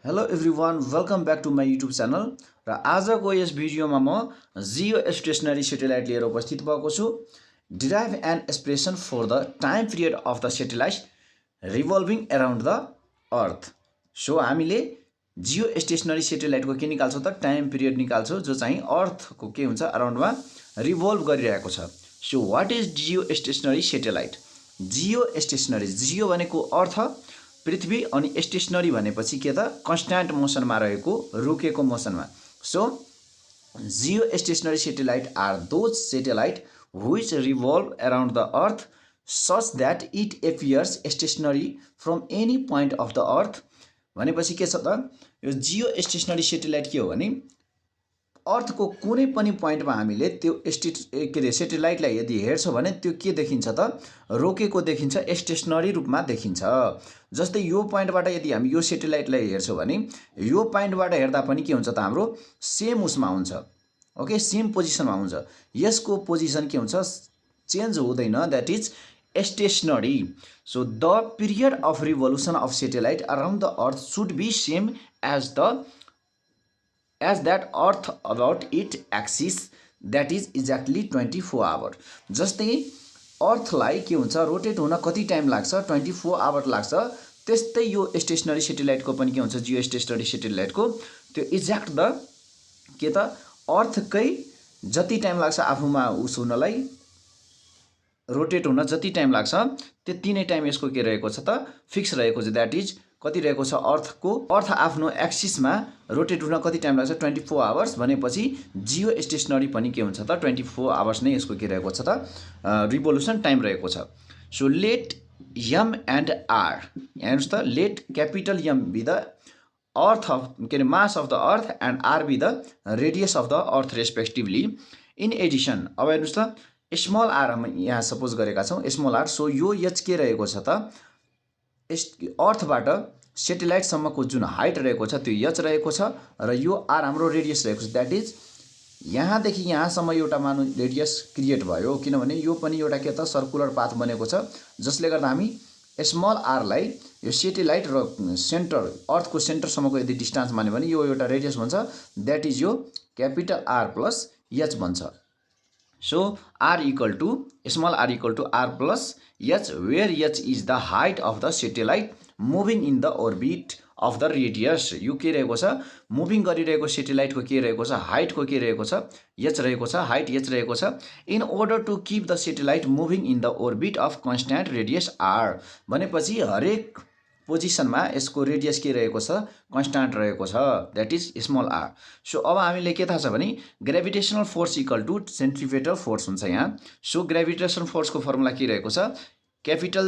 Hello everyone, welcome back to my YouTube channel. र आजको यस भिडियोमा म जियो स्टेशनरी सैटेलाइट लिएर उपस्थित भएको छु. Derive an expression for the time period of the satellite revolving around the earth. So हामीले जियो स्टेशनरी सैटेलाइटको के निकाल्छौं त टाइम पिरियड निकाल्छौं जो चाहिँ अर्थको के हुन्छ अराउन्डमा रिभल्भ गरिरहेको छ. So what is Jio stationery satellite? Jio stationery, Jio भनेको अर्थ पृथ्वी अनि स्टेशनरी भनेपछि के त कन्स्ट्यान्ट मोसनमा रहेको रोकेको मोसनमा. So geostationary satellite are those satellite which revolve around the earth such that it appears stationary from any point of the earth. भनेपछि के छ त यो जियो स्टेशनरी सैटेलाइट के हो भने अर्थको कुनै पनि पोइन्टमा हामीले त्यो सैटेलाइटलाई यदि हेर्छौं भने त्यो के देखिन्छ त रोकेको देखिन्छ, स्टेशनरी रूपमा देखिन्छ. जस्तै यो पोइन्टबाट यदि हामी यो सैटेलाइटलाई हेर्छौं भने यो पोइन्टबाट हेर्दा पनि के हुन्छ त हाम्रो सेम उसमा हुन्छ. ओके, सेम पोजिसनमा हुन्छ. यसको पोजिसन के हुन्छ चेन्ज हुँदैन, that is stationary. So the period of revolution of satellite around the earth should be same as that earth about it axis, that is exactly 24 hour. जस्तै अर्थलाई के हुन्छ रोटेट हुन कति टाइम लाग्छ 24 आवर लाग्छ, त्यस्तै यो स्टेशनरी सैटेलाइटको पनि के हुन्छ जियो स्टेशनरी सैटेलाइटको त्यो एक्ज्याक्ट द के त अर्थकै जति टाइम लाग्छ आफूमा उस हुनलाई रोटेट हुन जति टाइम लाग्छ त्यति नै टाइम यसको के रहेको छ त फिक्स रहेको छ. दैट इज कति रहेको छ अर्थ आफ्नो एक्सिसमा रोटेट हुन कति टाइम लाग्छ 24 आवर्स भनेपछि जियो स्टेशनरी पनि के हुन्छ त 24 आवर्स नै यसको के रहेको छ त रिभोल्युसन टाइम रहेको छ. So let M and R, हेर्नुस् त let capital M be the earth of के अरे mass of the earth and R be the radius of the earth respectively. In addition अब हेर्नुस् त स्मल आर हम यहाँ सपोज गरेका छौं स्मल आर. सो यो एच के रहेको छ त अर्थबाट सैटेलाइटसम्मको जुन हाइट रहेको छ त्यो एच रहेको छ र यो आर हाम्रो रेडियस रहेको छ. दैट इज यहाँदेखि यहाँसम्म एउटा मानु रेडियस क्रिएट भयो किनभने यो पनि एउटा के त सर्कुलर पाथ बनेको छ जसले गर्दा हामी स्मल आरलाई यो सैटेलाइट र सेन्टर अर्थको सेन्टरसम्मको यदि डिस्टेन्स मान्यो भने यो एउटा रेडियस भन्छ. दैट इज यो क्यापिटल आर प्लस एच भन्छ. So r equal to small r equal to r plus h, where h is the height of the satellite moving in the orbit of the radius. यो के रहेको छ moving गरिरहेको सैटेलाइटको के रहेको छ हाइटको के रहेको छ h रहेको छ, हाइट h रहेको छ. In order to keep the satellite moving in the orbit of constant radius r भनेपछि हरेक पोजिसनमा यसको रेडियस के रहेको छ कन्स्टान्ट रहेको छ. That is small R. So अब हामीले के थाहा छ भने gravitational force equal to centripetal force हुन्छ यहाँ. सो ग्रेभिटेशनल फोर्सको फर्मुला के रहेको छ capital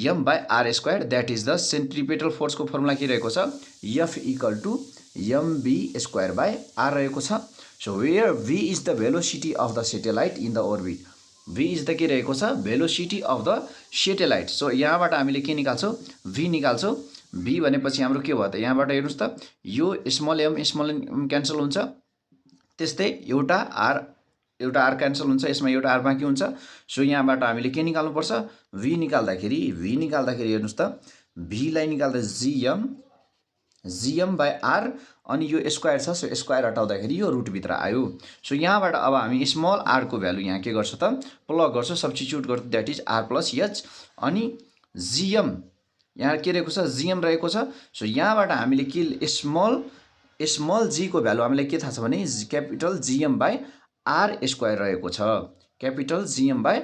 M by R square. That is the centripetal फोर्सको फर्मुला के रहेको छ F equal to MV square by R रहेको छ. So where v is the velocity of the satellite in the orbit. v is the के रहेको छ velocity of the satellite. So यहाँबाट हामीले के निकाल्छौं v निकाल्छौं. v भनेपछि हाम्रो के भयो त यहाँबाट हेर्नुस् त यो स्मल एम क्यान्सल हुन्छ, त्यस्तै एउटा आर क्यान्सल हुन्छ, यसमा एउटा आर बाँकी हुन्छ. सो यहाँबाट हामीले के निकाल्नुपर्छ v निकाल्दाखेरि हेर्नुस् त v लाई निकाल्दा जिएम बाई आर अनि यो स्क्वायर छ. सो स्क्वायर हटाउँदाखेरि यो रुट भित्र आयो. सो यहाँबाट अब हामी स्मल आर को भ्यालु यहाँ के गर्छ त प्लग गर्छ, सब्स्टिट्युट गर्छ. That is R plus H अनि जिएम यहाँ के रहेको छ जिएम रहेको छ. सो यहाँबाट हामीले के स्मल जी को भ्यालु हामीले के थाहा छ भने capital GM by R square रहेको छ, capital GM by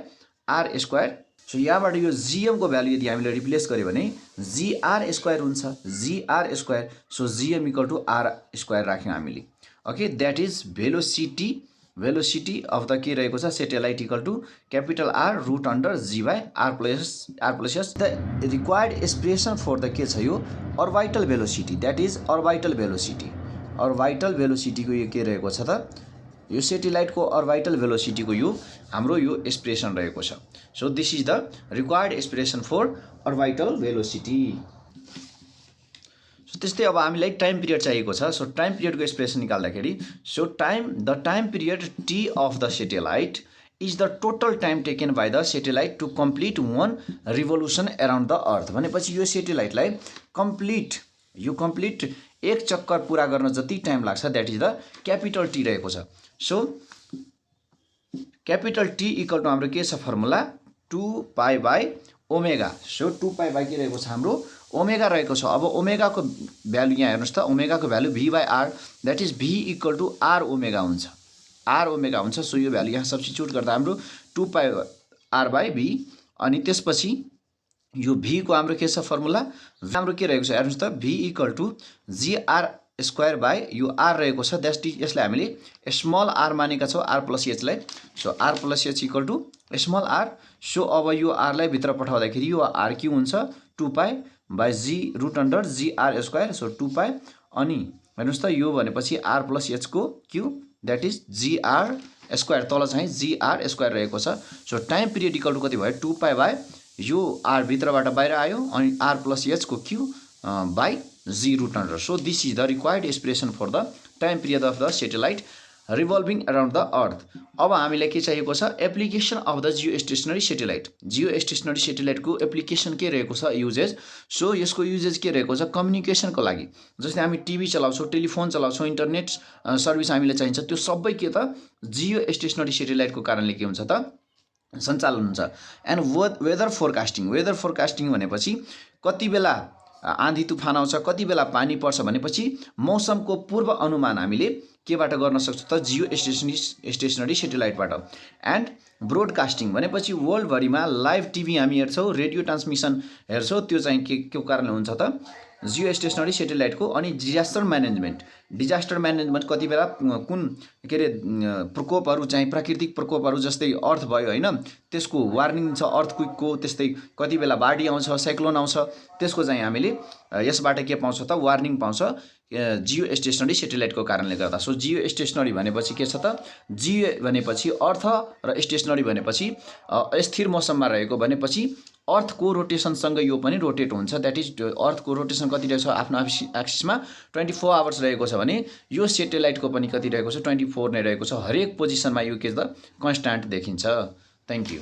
R square. So यहाँबाट यो जिएम को भ्यालु यदि हामीले रिप्लेस गर्यो भने जीआर स्क्वायर हुन्छ, GR square. So GM equal to R square राख्यौँ हामीले. Okay, that is velocity of the के रहेको छ satellite equal to capital R root under G by R plus S. The required expression for the के छ यो orbital velocity. That is orbital भेलोसिटीको यो के रहेको छ त यो सैटेलाइटको अर्बिटल भेलोसिटीको यो हाम्रो यो एक्सप्रेसन रहेको छ. So this is the required expression for orbital velocity. So त्यस्तै अब हामीलाई टाइम पिरियड चाहिएको छ. सो टाइम पिरियडको एक्सप्रेसन निकाल्दाखेरि so the time period T of the satellite is the total time taken by the satellite to complete one revolution around the earth. भनेपछि यो सैटेलाइटलाई complete यो कम्प्लिट एक चक्कर पुरा गर्न जति टाइम लाग्छ that is the capital T रहेको छ। So capital T equal to हाम्रो के छ फर्मुला 2π/ओमेगा। सो 2π के रहेको छ हाम्रो ओमेगा रहेको छ। अब ओमेगाको भ्यालु यहाँ हेर्नुहोस् त, ओमेगाको value v/r that is v equal to r omega हुन्छ, r ओमेगा हुन्छ। सो यो भ्यालु यहाँ सब्स्टिट्युट गर्दा हाम्रो 2πr/v अनि त्यसपछि यो v को हाम्रो के छ फर्मुला, हाम्रो के रहेको छ हेर्नुहोस् त, v इक्वल टु gr² यो r रहेको छ द्याट इज यसलाई हामीले स्मल r मानेका छौँ r प्लस h लाई। So r plus h equal to small r। So अब यो r लाई भित्र पठाउँदाखेरि यो r क्यू हुन्छ 2π/g√gr²। सो 2π अनि हेर्नुहोस् त यो भनेपछि r प्लस h को क्यू द्याट इज gr², तल चाहिँ gr² रहेको छ। So time period equal to कति भयो 2π/ यो r भित्रबाट बाहिर आयो अनि r प्लस h को Q by g√. So this is the required expression for the time period of the satellite revolving around the earth. अब हामीलाई के चाहिएको छ, application of the geostationary satellite. Geostationary सेटेलाइटको application के रहेको छ, युजेज। सो यसको युजेज के रहेको छ, कम्युनिकेसनको लागि। जस्तै हामी टिभी चलाउँछौँ, टेलिफोन चलाउँछौँ, इन्टरनेट सर्भिस हामीलाई चाहिन्छ, त्यो सबै के त जियो स्टेसनरी सेटेलाइटको कारणले के हुन्छ त सञ्चालन हुन्छ। And weather forecasting, weather forecasting भनेपछि कति बेला आँधी तुफान आउँछ, कति बेला पानी पर्छ भनेपछि मौसमको पूर्व अनुमान हामीले केबाट गर्न सक्छौँ त जियो स्टेसनरी सेटेलाइटबाट। एन्ड ब्रोडकास्टिङ भनेपछि वर्ल्डभरिमा लाइभ टिभी हामी हेर्छौँ, रेडियो ट्रान्समिसन हेर्छौँ, त्यो चाहिँ के कारणले हुन्छ त जियो स्टेसनरी सेटेलाइटको। अनि डिजास्टर म्यानेजमेन्ट, डिजास्टर म्यानेजमेन्ट कति बेला कुन के अरे प्रकोपहरू चाहिँ प्राकृतिक प्रकोपहरू जस्तै अर्थ भयो होइन, त्यसको वार्निङ छ अर्थक्विकको, त्यस्तै कति बेला बाढी आउँछ, साइक्लोन आउँछ, त्यसको चाहिँ हामीले यसबाट के पाउँछ त वार्निङ पाउँछ जियो स्टेसनरी सेटेलाइटको कारणले गर्दा। सो जियो स्टेसनरी भनेपछि के छ त, जियो भनेपछि अर्थ र स्टेसनरी भनेपछि स्थिर मौसममा रहेको भनेपछि अर्थको रोटेसनसँग यो पनि रोटेट हुन्छ। द्याट इज अर्थको रोटेसन कति रहेको छ आफ्नो एक्सिसमा 24 आवर्स रहेको छ भने यो सेटेलाइटको पनि कति रहेको छ 24 नै रहेको छ। हरेक पोजिसनमा यो के द कन्स्ट्यान्ट देखिन्छ। Thank you.